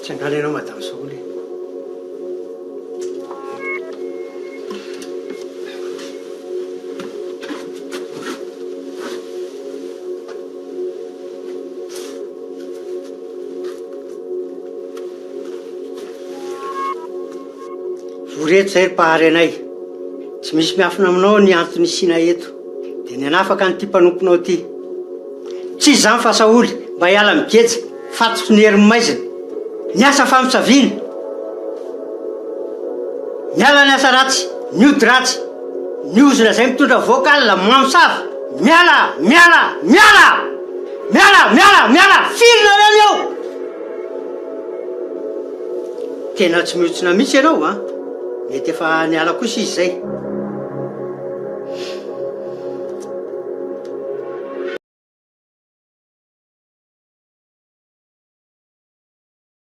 Tsangana ianao Madame Saoly e. Vory eto izay ry Mpahary anay. Tsy misy miafina aminao ny antony isiana eto, dia ny hanafaka an'ity mpanomponao ity. Tsy iza izany fa Saoly, mba hiala amin'ny geja, fatotry ny herin'ny maizina. Ny asa famosaviana. Miala ny asa ratsy, ny ody ratsy, ny ozona izay mitondra vocal mamosavy. Miala! Miala! Miala! Miala! Miala! Miala! Firy nareo ny eo? Tena tsy mihontsina mihitsy ianao an! Mety efa niala kosa izy izay.